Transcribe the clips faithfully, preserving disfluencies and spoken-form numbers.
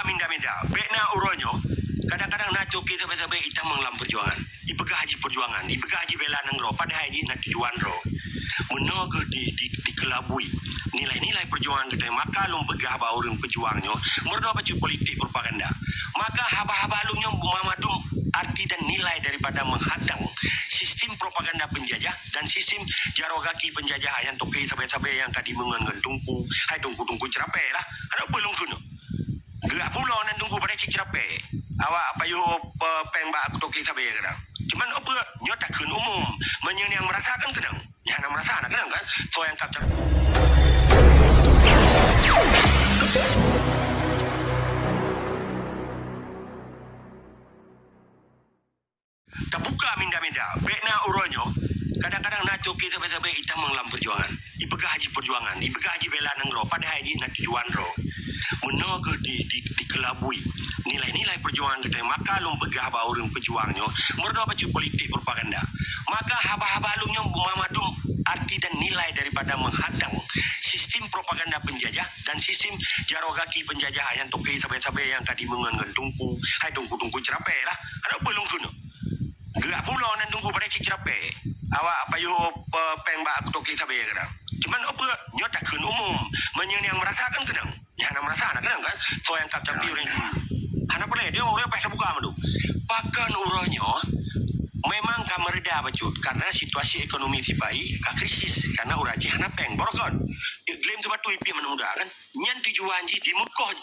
Minda-minda, bèk na uroe nyoe, kadang-kadang na toke sabe-sabe itamong lam peujuangan. Ipeugah jih peujuangan, ipeugah jih bela nanggroe, padahai jih na tujuan droe. Meunoe keuh di, di, dikelabui nilai-nilai peujuangan geutanyoe, maka lôn peugah bak ureueng peujuang nyoe, meurunoe bacut politik propaganda. Maka haba-haba lôn nyoe mandum arti dan nilai daripada menghadang sistem propaganda penjajah dan sistem jaroe gaki penjajah nyang toke sabe-sabe nyang ka dimeungon ngon teungku, hai teungku-teungku ceurapèe lah. Hana peue lôn kheun. Geurak pulo nan teungku padahai cit ceurapèe. Awak payoh pe-, pèng bak toke sabe keudang. Cuman peue nyoe takheun umum. Meunyoe nyang meurasa kan keudang. Nyang hana meurasa hana keudang kan. Soe nyang kap cak. Tabuka minda-minda, bèk na uroe nyoe, kadang-kadang na toke sabe-sabe itamong lam peujuangan. Ipeugah jih peujuangan, ipeugah jih bela nanggroe, padahai jih na tujuan droe. Meunoe keuh di, di, dikelabui nilai-nilai peujuangan geutanyoe, maka lôn peugah bak ureueng peujuang nyoe, meurunoe bacut politik propaganda. Maka haba-haba lôn nyoe mandum arti dan nilai daripada menghadang sistem propaganda penjajah dan sistem jaroe gaki penjajah nyang toke sabe-sabe nyang ka dimeungon ngon teungku, hai teungku-teungku ceurapèe lah. Hana peue lôn kheun. Geurak pulo nan teungku padahai cit ceurapèe. Awak payoh pe-, pèng bak toke sabe keudang. Cuman peue nyoe takheun umum. Meunyoe nyang meurasa kan keudang. Nyang hana meurasa hana keudang kan. Soe nyang kap capi ureueng. Hana peue lé, dia ureueng paih tabuka mandum. Pakon uroe nyoe memang ka meureda bacut karena situasi ekonomi sipai ka krisis karena ureueng Aceh hana pèng. Barokon. Iklem teuh batu ipih manok muda kan. Nyan tujuan jih dimeukoh,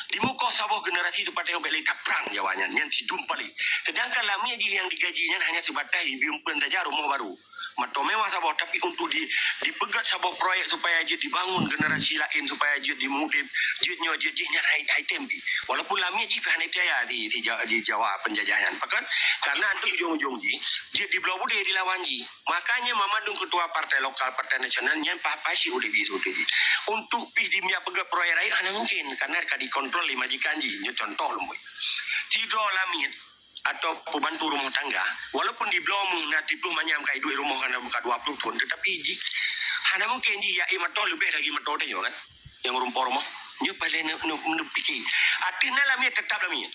dimeukoh saboh generasi teuh patéh bèk lé taprang Jawa nyan, nyan sidum paléh. Sedangkan lamiet jih nyang digaji nyan hanya seubatai dibri eumpeuen saja rumoh barô. Moto mewah saboh, tapi untuk di, dipeugèt saboh proyek supaya jeuet dibangun generasi laén, supaya jeuet dimudép, jeuet nyoe, jeuet jih nyan hai, hai tem pih. Walaupun lamiet jih pih hana biaya di, di Ja-, di Jawa penjajah nyan. Pakon? Karena untuk ujong-ujong jih, jeuet dibloe beudé dilawan jih. Makanya mandum ketua partai lokal, partai nasional nyan paih-paih si udép jih, si udép jih. Untuk pih di mia peugèt proyek rayeuk hana mungkin karena ka dikontrol lé majikan jih. Nyoe contoh lom boh. Sidroe lamiet atau pembantu rumah tangga, walaupun dibloe meuh na tiplôh manyam ka iduek rumoh ka dua puluh thon, tetapi jih hana mungkin jih ya mantong leubeh lagi mantong tanyoe kan. Nyang rumpoe rumoh. Nyoe paléng ne-, ne-, neupike. Ateueh na lamiet tetap lamiet.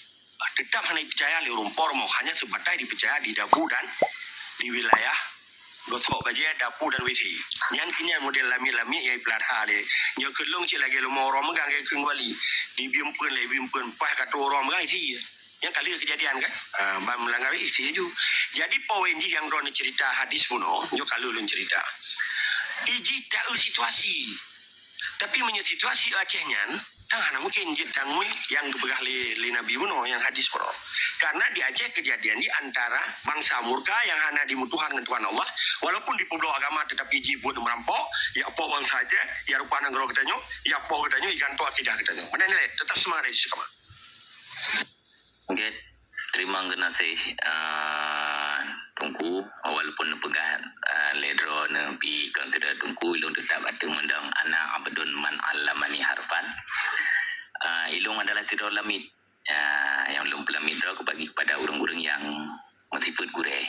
Tetap hana dipeucaya lé ureueng po rumoh, hanya seubatai dipeucaya di dapu dan di wilayah gosok bajèe, dapu dan WC. Nyan keuh nyan model lamiet-lamiet nyang jipeulara lé. Nyoe keuh lôn cit lagèe lôn meurumoh meugang lagèe kheun wali. Dibri eumpeuen lé, bri eumpeuen, paih ka trôk uroe meugang isi. Nyan ka lheueh keujadian kan? Ah, ban meulanggar isi laju. Jadi poin jih nyang droeneuh cerita hadis bunoe, nyoe ka lheueh lôn cerita. Ijih taeu situasi. Tapi meunyoe situasi Aceh nyan, tan hana mungkin jeuet tangui nyang geupeugah lé, lé Nabi bunoe, nyang hadis bunoe. Karena di Aceh keujadian di antara bansa murka nyang hana dimeutuhan ngon Tuhan Allah, walaupun dipeubloe agama tetapi jih buet meurampok, jak poh bansa Aceh, jak rumpah nanggroe geutanyoe, jak poh geutanyoe, jigantoe akidah geutanyoe. Meunan lé, teutap seumangat dari seukaman. Oke, teurimong geunaséh, eh, Teungku, walaupun neupeugah, eh, lé droeneuh pih kon keudroe Teungku, ilôn teutap ateueh meudong ana abdun man allamani harfan. Eh, ilôn adalah sidroe lamiet, eh, nyang lôn peulamiet droe bagi kepada ureueng-ureueng nyang meusifeuet gurèe.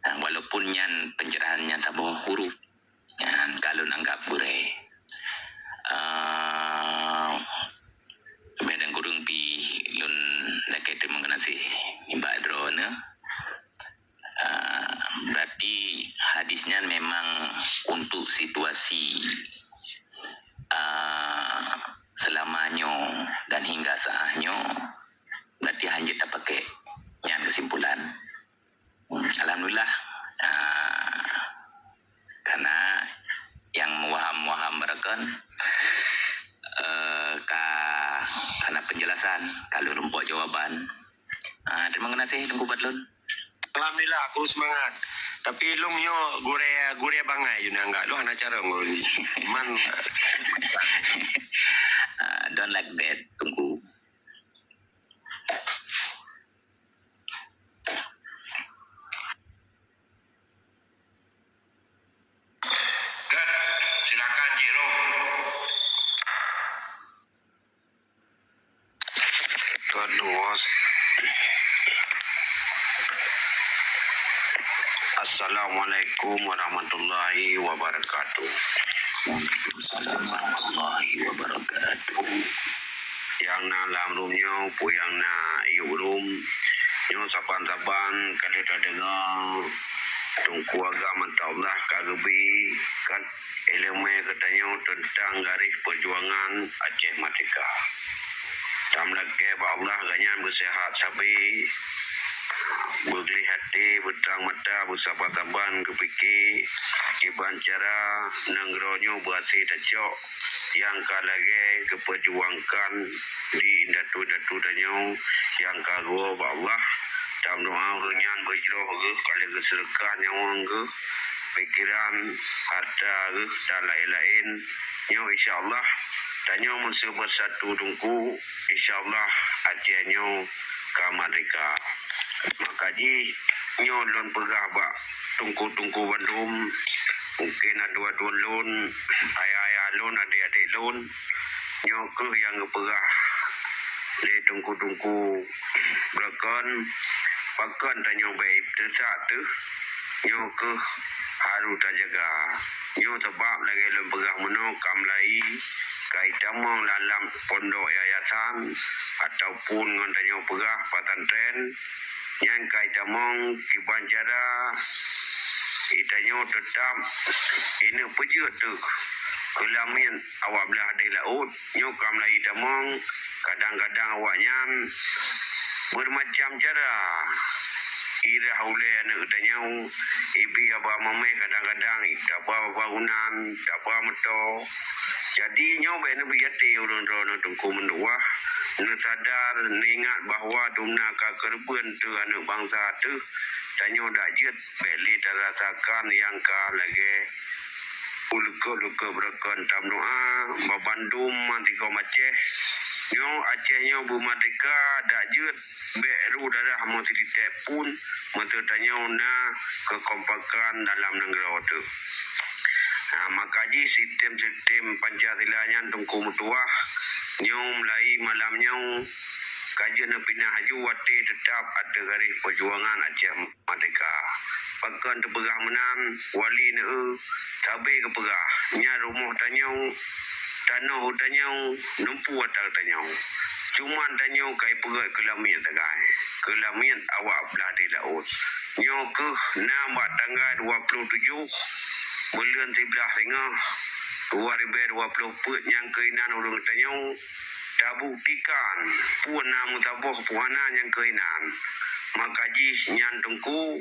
Eh, walaupun nyan pencerahan nyan saboh huruf, nyan ka lôn anggab gurèe. Ah, leubeh dan kureueng pih lôn lakèe teurimong geunaséh nibak droeneuh. Ah, berarti hadis nyan memang untuk situasi, ah, selama nyoe dan hingga saat nyoe, berarti hanjeuet tapakèk. Nyan kesimpulan. Alhamdulillah, ah, karena nyang meuwaham-waham barakon, eh, ka, ka na penjelasan, ka lôn rumpok jawaban. Ah, teurimong geunaséh Teungku bak lôn. Alhamdulillah, aku semangat. Tapi lôn nyoe gurèe, gurèe bangai jih neuanggap. Lôn hana carông lôn. Man, ah, don't like that, Teungku. Kat, silakan, Cik Rom. Tuan Tuos. Assalamualaikum warahmatullahi wabarakatuh. Waalaikumsalam warahmatullahi wabarakatuh. Nyang na lam peue nyang na yub rum. Nyoe saban-saban ka lheueh tadeungoe Teungku Agam ata Allah ka geubri kat ileumèe geutanyoe teuntang garéh peujuangan Aceh Merdeka. Tameulakèe bak Allah gobnyan beuseuhat sabe, beugleh até, beutrang mata, beusaban-saban geupike kiban cara nanggroe nyoe beuhasé tacok nyang ka lagèe geupeujuangkan di indatu-indatu tanyoe nyang ka geuwoe bak Allah. Tameudoa ureueng nyan beujroh geuh ka lheueh geuseudeukah nyawöng geuh, pikeran, hareuta geuh dan laén-laén. Nyoe insya Allah tanyoe meuseu beusatu Teungku, insya Allah Aceh nyoe ka merdeka. Maka jih nyoe lôn peugah bak teungku-teungku bandum, mungken aduen-aduen lôn, ayah-ayah lôn, adék-adék lôn, nyoe kheueh nyang geupeugah lé teungku-teungku beureukan, pakon tanyoe bèk teusak teuh, nyoe kheueh harôh tajaga. Nyoe sabab lagèe lôn peugah meunoe, ka mulai ka itamong lam pondok yayasan ataupun ngon tanyoe peugah pesantren, nyan ka itamong kiban cara itanyoe teutab ineuk peujeuet teuh keu lamiet awak blah di laôt. Nyoe ka mulai itamong, kadang-kadang awaknyan beumacam cara irah ulèe aneuk tanyoe, ibi haba mamèh, kadang-kadang taba bangunan, taba moto. Jadi nyoe bèk neubri até ureueng droeneuh teungku meutuwah, neusadar, neuingat bahwa dumna ka keureubeuen teuh aneuk bansa teuh, tanyoe dak jeuet bèk lé tarasakan nyang ka lagèe ulukot-lukot beureukan. Tameudoa bak bandum mantong Aceh. Nyoe Aceh nyoe beumerdeka dak jeuet bèk rôh darah meusiditèk pun meuseu tanyoe na keukompakan dalam nanggroe teuh. Nah, maka jih sistem-sistem Pancasila nyan teungku meutuwah, nyoe mulai malam nyoe ka jeuet neupinah laju watèe teutab ateueh garéh peujuangan Aceh Merdeka. Pakon teupeugah meunan, wali neu-eu sabe geupeugah, nyan rumoh tanyoe, tanoh tanyoe, numpu ata tanyoe. Cuman tanyoe ka ipeugèt keu lamiet sagai, keu lamiet awak blah di laôt. Nyoe kheueh na bak tanggai dua ploh tujoh buleuen siblaih singoh dua ribèe dua ploh peuet nyang keuh inan ureueng tanyoe tabuktikan peue na meusaboh peue hana nyang keuh inan. Maka jih nyan teungku,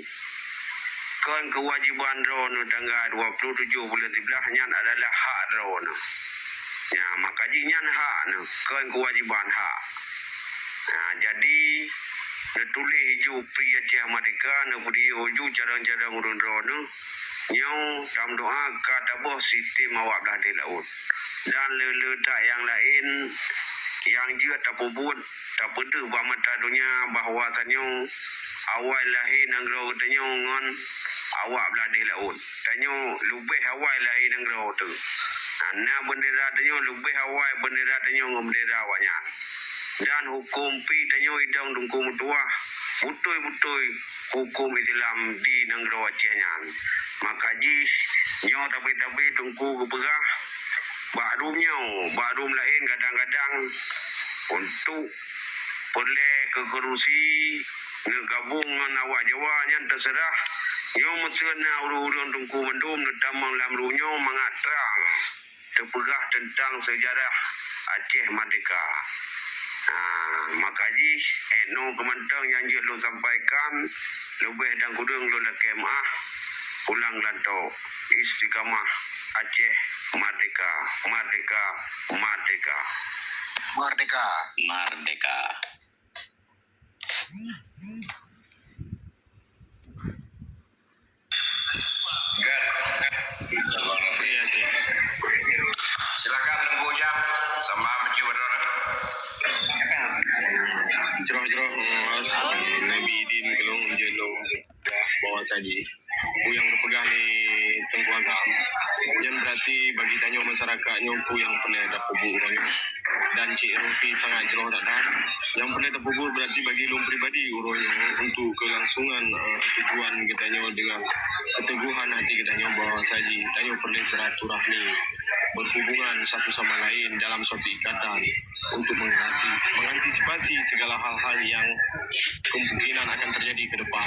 kon keuwajiban droeneuh tanggai dua ploh tujoh buleuen siblaih nyan adalah hak droeneuh. Nya, maka jih nyan hak neuh, kon keuwajiban, hak. Nah, jadi neutuléh laju pri Aceh Merdeka, neupeudiyeu laju carông-carông ureueng droeneuh. Nyoe tameudoa ka taboh sistem awak blah di laôt. Dan le-le that nyang laén nyang jeuet tapeubuet, tapeudeuh bak mata donya bahwa tanyoe awai lahé nanggroe geutanyoe ngon awak blah di laôt. Tanyoe leubeh awai lahé nanggroe teuh. Na beundera tanyoe leubeh awai beundera tanyoe ngon beundera awaknyan. Dan huköm pih tanyoe idong teungku meutuwah, beutôi-beutôi huköm Islam di nanggroe Aceh nyan. Maka jih nyoe tabi-tabi teungku geupeugah bak rum nyoe, bak rum laén kadang-kadang untuk peureulèe keu keurusi neugabong ngon awak Jawa nyan teuseurah. Nyoe meuseu na ureueng-ureueng teungku mandum neutamong lam rum nyoe mangat trang teupeugah teuntang seujarah Aceh Merdeka. Nah, maka jih, eh, nyoe keuh mantong nyang jeuet lôn sampaikan, leubeh dan kureueng lôn lakèe meu'ah. Pulang geulantok, istiqamah, Aceh Merdeka, Merdeka, Merdeka. Merdeka. Merdeka. Silakan Teungku Ujang, tambah maju, Pak Tuan. Jroh-jroh, Mas, Nabi Din kelong je lo dah bawa saji. Peue nyang geupeugah lé Teungku Agam, nyan beurati bagi tanyoe masyarakat nyoe peue nyang peureulèe tapeubuet uroe nyoe. Dan cit roti sangat jroh that-that. Nyang peureulèe tapeubuet beurati bagi lôn pribadi uroe nyoe untuk keulangsungan, eh, tujuan geutanyoe dengan keteuguhan hati geutanyoe bahwa saji tanyoe peureulèe silaturahmi, berhubungan satu sama lain dalam suatu ikatan untuk mengatasi, mengantisipasi segala hal-hal yang kemungkinan akan terjadi ke depan.